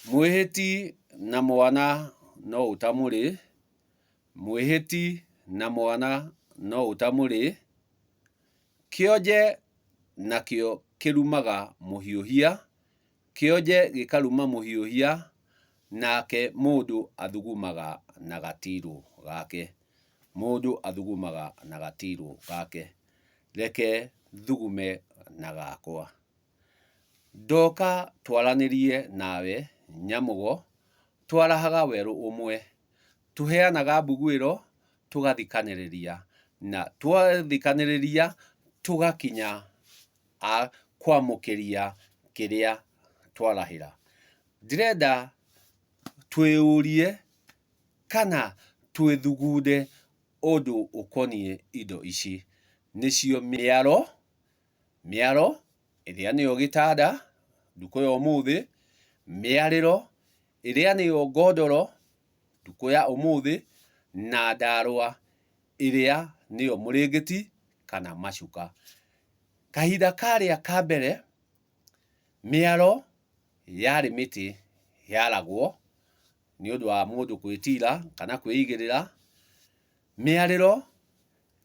Mwĩhĩti na mwana no ũtamũrĩ, mwĩhĩti na mwana no ũtamũrĩ, kĩonje nakĩo kĩrumaga mũhiũhia, kĩonje gĩkaruma mũhiũhia, nake mũndũ athugumaga na gatirũ gake, mũndũ athugumaga na gatirũ gake. Reke thugume na gakwa. Ndoka twaranĩrie nawe Nyamũgo, twarahaga werũ ũmwe, tũheanaga mbuguĩro tũgathikanĩrĩria, na twathikanĩrĩria tũgakinya a kwamũkĩria kĩrĩa twarahĩra. Ndĩrenda twĩyũrie kana twĩthugunde ũndũ ũkoniĩ indo ici, nĩcio mĩaro, Mĩaro, ĩrĩa nĩyo gĩtanda, ndukũ ya ũmũthĩ, mĩarĩro, ĩrĩa nĩyo ngondoro, ndukũ ya ũmũthĩ, na ndarũa, ĩrĩa nĩyo mũrĩngĩti kana macuka. Kahinda karĩa ka mbere, mĩaro yarĩ mĩtĩ yaragwo nĩ ũndũ wa mũndũ gwĩtira kana kwĩigĩrĩra. Mĩarĩro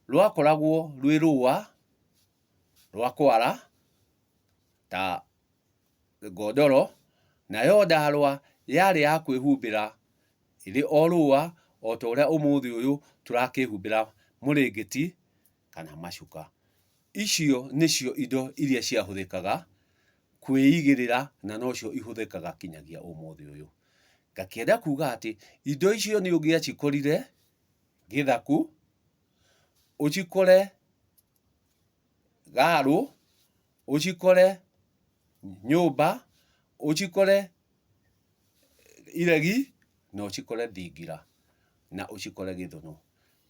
rwakoragwo rwĩ rũa rwa kwara ta ngondoro, nayo ndarũa yarĩ ya kwĩhumbĩra ĩrĩ o rũa o ta ũrĩa ũmũthĩ ũyũ tũrakĩhumbĩra mũrĩngĩti kana macuka. Icio nĩcio indo iria ciahũthĩkaga kwĩigĩrĩra na nocio ihũthĩkaga kinyagia ũmũthĩ ũyũ. Ngakĩenda kuga atĩ indo icio nĩ ũngĩacikorire gĩthaku, ũcikore Garũ, ũcikore nyũmba, ũcikore iregi, na ũcikore thingira, na ũcikore gĩthũnũ.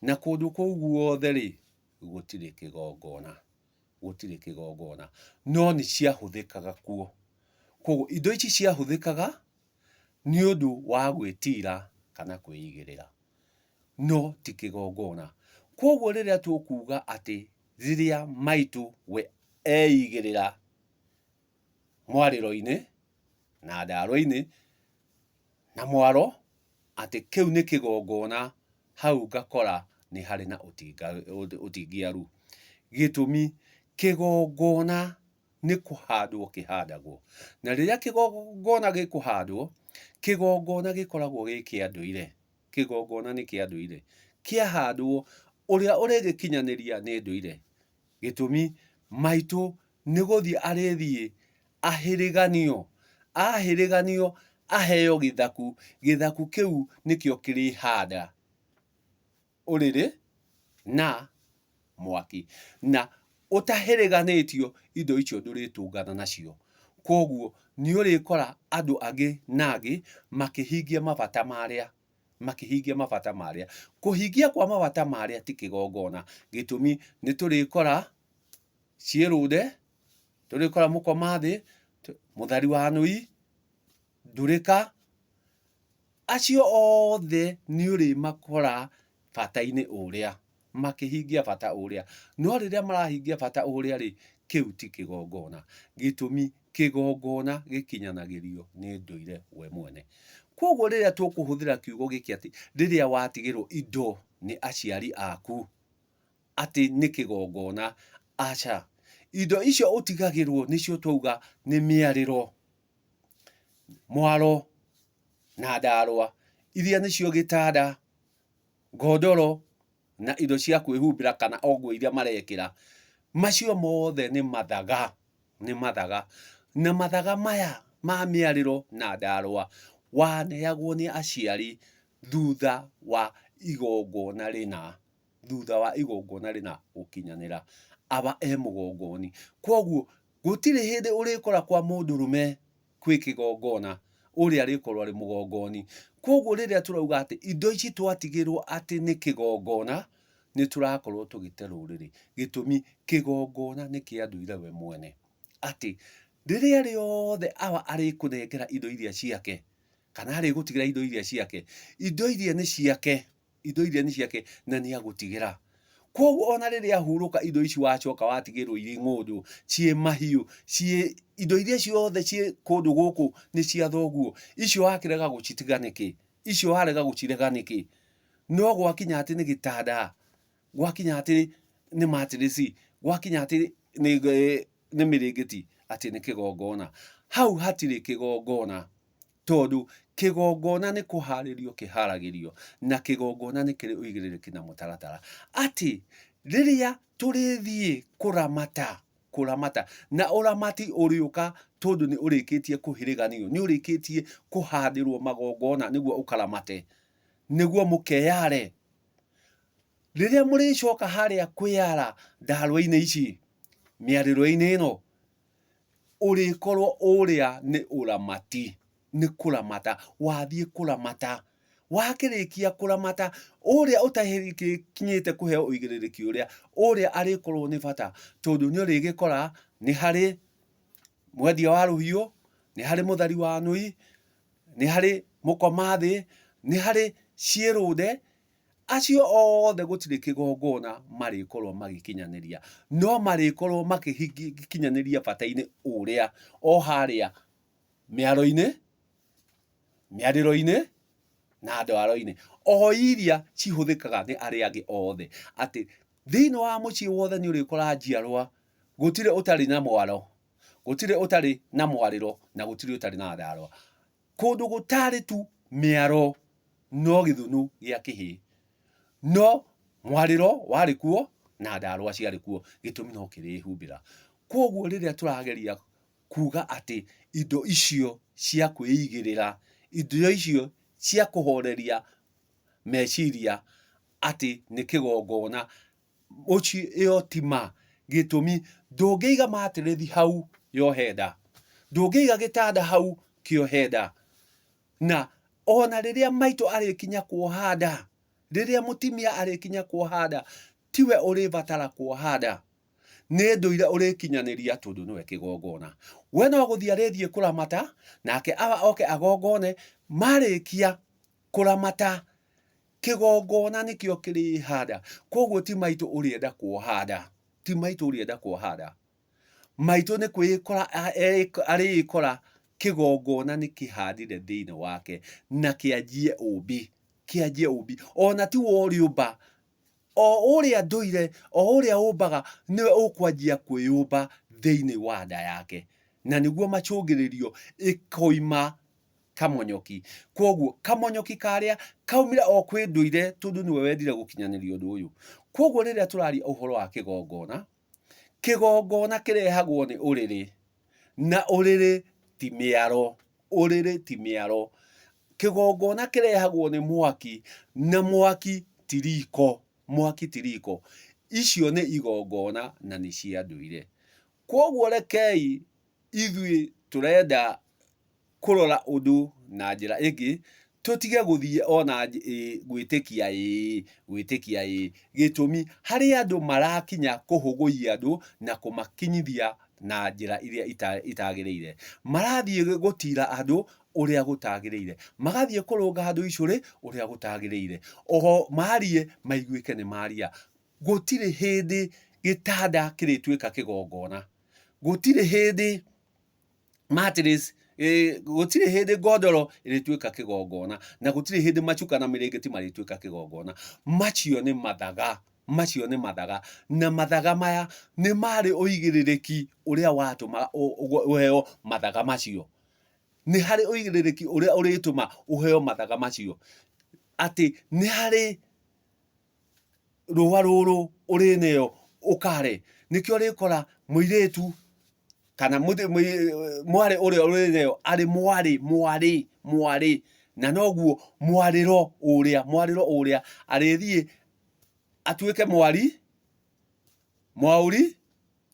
Na kũndũ kũu guothe rĩ, gũtirĩ kĩgongona, gũtirĩ kĩgongona, no nĩ ciahũthĩkaga kuo. Koguo indo ici ciahũthĩkaga nĩ ũndũ wa gwĩtira kana kwĩigĩrĩra. No ti kĩgongona. Kwoguo rĩrĩa tũkuga atĩ rĩrĩa maitũ we eigĩrĩra mwarĩro-inĩ na ndaro-inĩ na mwaro atĩ kĩu nĩ kĩgongona, hau ngakora nĩ harĩ na ũtingiaru. Gĩtũmi, kĩgongona nĩ kũhandwo kĩhandagwo. Na rĩrĩa kĩgongona gĩkũhandwo, kĩgongona gĩkoragwo gĩ kĩa ndũire. Kĩgongona nĩ kĩa ndũire. Kĩahandwo, ũrĩa ũrĩgĩkinyanĩria nĩ ndũire. Gĩtũmi, maitũ nĩ gũthiĩ arĩthiĩ ahĩrĩganio, ahĩrĩganio aheo gĩthaku, gĩthaku kĩu nĩkĩo kĩrĩhanda ũrĩrĩ na mwaki. Na ũtahĩrĩganĩtio indo icio ndũrĩtũngana nacio. Kwoguo nĩ ũrĩkora andũ angĩ na angĩ makĩhingia mabata marĩa, makĩhingia mabata marĩa. Kũhingia kwa mabata marĩa ti kĩgongona. Gĩtũmi nĩ tũrĩkora ciĩrũnde, tũrĩkora mũkomathĩ, mũthari wa nũi, ndũrĩka, acio othe nĩ ũrĩmakora bata-inĩ ũrĩa, makĩhingia bata ũrĩa. No rĩrĩa marahingia bata ũrĩa rĩ, kĩu ti kĩgongona. Gĩtũmi, kĩgongona gĩkinyanagĩrio nĩ ndũire we mwene. Kwoguo rĩrĩa tũkũhũthĩra kiugo gĩkĩ atĩ rĩrĩa watigĩrwo indo nĩ aciari aku, atĩ nĩ kĩgongona, aca. Indo icio ũtigagĩrwo nĩcio twauga nĩ mĩarĩro, mwaro na ndarũa, iria nĩcio gĩtanda, ngondoro na indo cia kwĩhumbĩra kana o nguo iria marekĩra, macio mothe nĩ mathaga, nĩ mathaga. Na mathaga maya ma mĩarĩro na ndarũa waneagwo nĩ aciari thutha wa igongona rĩna, thutha wa igongona rĩna gũkinyanĩra, aba e mũgongoni. Kwoguo gũtirĩ hĩndĩ ũrĩkora kwa mũndũrũme kwĩ kĩgongona, ũrĩa arĩkorwo arĩ mũgongoni. Kwoguo rĩrĩa tũrauga atĩ indo ici twatigĩrwo atĩ nĩ kĩgongona, nĩ tũrakorwo tũgĩte rũrĩrĩ. Gĩtũmi, kĩgongona nĩ kĩa ndũire we mwene. Atĩ rĩrĩa rĩothe awa arĩkũnengera indo iria ciake, kana arĩgũtigĩra indo iria ciake, indo iria nĩ ciake, indo iria nĩ ciake na nĩ agũtigĩra. Kwoguo ona rĩrĩa ahurũka indo ici wacoka watigĩrwo irĩ ng'ũndũ, ciĩ mahiũ, ciĩ indo iria ciothe ciĩ kũndũ gũkũ nĩ cia thoguo, icio wakĩrega gũcitiga nĩkĩ? Icio warega gũcirega nĩkĩ? No gwakinya atĩ nĩ gĩtanda, gwakinya atĩ nĩ matirĩci, gwakinya atĩ nĩ nĩ mĩrĩngĩti, atĩ nĩ kĩgongona. Hau hatirĩ kĩgongona. Tondũ kĩgongona nĩ kũharĩrio kĩharagĩrio, na kĩgongona nĩ kĩrĩ ũigĩrĩrĩki na mũtaratara. Atĩ rĩrĩa tũrĩthiĩ kũramata, kũramata, na ũramati ũrĩũka tondũ nĩ ũrĩkĩtie kũhĩrĩganio, nĩ ũrĩkĩtie kũhandĩrwo magongona nĩguo ũkaramate, nĩguo mũkeyare. Rĩrĩa mũrĩcoka harĩa kwĩyara ndarwa-inĩ ici, mĩarĩro-inĩ ĩno, ũrĩkorwo ũrĩa nĩ ũramati, nĩ kũramata, wathiĩ kũramata. Wakĩrĩkia kũramata, ũrĩa ũtakinyĩte kũheo ũigĩrĩrĩki ũrĩa, ũrĩa arĩkorwo nĩ bata, tondũ nĩ ũrĩgĩkora nĩ harĩ mwendia wa rũhiũ, nĩ harĩ mũthari wa nũi, nĩ harĩ mũkoma thĩ, nĩ harĩ ciĩrũnde, Acio othe gũtirĩ kĩgongona marĩkorwo magĩkinyanĩria, no marĩkorwo makĩkinyanĩria bata-inĩ ũrĩa o harĩa mĩaro-inĩ, mĩarĩro-inĩ na ndwaro-inĩ, o iria cihũthĩkaga nĩ arĩa angĩ othe. Atĩ thĩinĩ wa mũciĩ wothe nĩ ũrĩkora njiarwa, gũtirĩ ũtarĩ na mwaro, gũtirĩ ũtarĩ na mwarĩro na gũtirĩ ũtarĩ na ndarwa. Kũndũ gũtarĩ tu mĩaro no gĩthũnũ gĩa kĩhĩĩ. No mwarĩro warĩ kuo na ndarũa ciarĩ kuo, gĩtũmi no kĩrĩhumbĩra. Kwoguo rĩrĩa tũrageria kuga atĩ indo icio cia kwĩigĩrĩra, indo icio cia kũhoreria meciria atĩ nĩ kĩgongona, Ũcio ĩyo ti ma. Gĩtũmi, ndũngĩiga matĩrĩthi hau yohe nda. Ndũngĩiga gĩtanda hau kĩohe nda. Na ona rĩrĩa maitũ arĩkinya kuoha nda, rĩrĩa mũtimia arĩkinya kuoha nda, tiwe ũrĩbatara kuoha nda. Nĩ ndũire ũrĩkinyanĩria tondũ nĩwe kĩgongona. We no gũthiĩ arĩthiĩ kũramata, nake awa oke agongone, marĩkia kũramata Kĩgongona nĩkĩo kĩrĩhanda. Kwoguo ti maitũ ũrĩenda kuoha nda. Ti maitũ ũrĩenda kuoha nda. Maitũ nĩ kwĩĩkora arĩĩkora kĩgongona nĩ kĩhandire thĩinĩ wake na kĩanjie ũmbi. Kĩanjie ũmbi. Ona tiwe ũrĩũmba. O ũrĩa ndũire, o ũrĩa ũmbaga, nĩwe ũkwanjia kwĩyũmba thĩinĩ wa nda yake. Na nĩguo macũngĩrĩrio ĩkoima kamonyoki. Kwoguo kamonyoki karĩa kaumire o kwĩ ndũire tondũ nĩwe wendire gũkinyanĩria ũndũ ũyũ. Kwoguo rĩrĩa tũraria ũhoro wa kĩgongona, kĩgongona kĩrehagwo nĩ ũrĩrĩ, na ũrĩrĩ ti mĩaro, ũrĩrĩ ti mĩaro. Kĩgongona kĩrehagwo nĩ mwaki, na mwaki ti riko, mwaki ti riko. Icio nĩ igongona na nĩ cia ndũire. Kwoguo rekei ithuĩ tũrenda kũrora ũndũ na njĩra ĩngĩ, tũtige gũthiĩ ona gwĩtĩkia ĩĩ, gwĩtĩkia ĩĩ. Gĩtũmi, harĩ andũ marakinya kũhũgũyia andũ na kũmakinyithia na njĩra iria itagĩrĩire. Marathiĩ gũtira andũ ũrĩa gũtagĩrĩire. Magathiĩ kũrũnga andũ icũrĩ ũrĩa gũtagĩrĩire. Oho marie maiguĩke nĩ maria. Gũtirĩ hĩndĩ gĩtanda kĩrĩtuĩka kĩgongona. Gũtirĩ hĩndĩ mattress gũtirĩ hĩndĩ ngondoro ĩrĩtuĩka kĩgongona na gũtirĩ hĩndĩ macuka na mĩrĩngĩti marĩtuĩka kĩgongona. Macio nĩ mathaga, macio nĩ mathaga na mathaga maya nĩ marĩ ũigĩrĩrĩki ũrĩa watũmaga ũheo mathaga macio. Nĩ harĩ ũigĩrĩrĩki ũrĩa ũrĩtũma ũheo mathaga macio, atĩ nĩ harĩ rũa rũrũ ũrĩneo ũkare. Nĩkĩo ũrĩkora mũirĩtu kana mwarĩ ũrĩa ũrĩneo arĩ mwarĩ mwarĩ mwarĩ, na noguo mwarĩro ũrĩa mwarĩro ũrĩa arĩthiĩ atuĩke mwari, mwaũri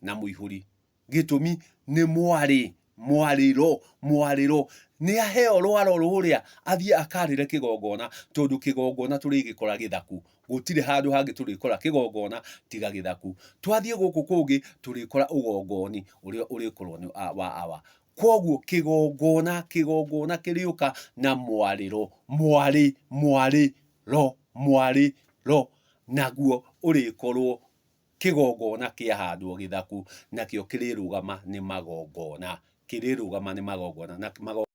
na mũihũri. Gĩtũmi nĩ mwarĩ, mwarĩro, mwarĩro. Nĩ aheo rwaro rũrĩa athiĩ akarĩre kĩgongona, tondũ kĩgongona tũrĩgĩkora gĩthaku. Gũtirĩ handũ hangĩ tũrĩkora kĩgongona tiga gĩthaku. Twathiĩ gũkũ kũngĩ tũrĩkora ũgongoni ũrĩa ũrĩkorwo nĩ wa awa. Kwoguo kĩgongona, kĩgongona kĩrĩũka na mwarĩro, mwarĩ, mwarĩ, ro, mwarĩ, ro. Naguo ũrĩkorwo kĩgongona kĩahandwo gĩthaku, nakĩo kĩrĩrũgama nĩ magongona, kĩrĩrũgama nĩ magongona na.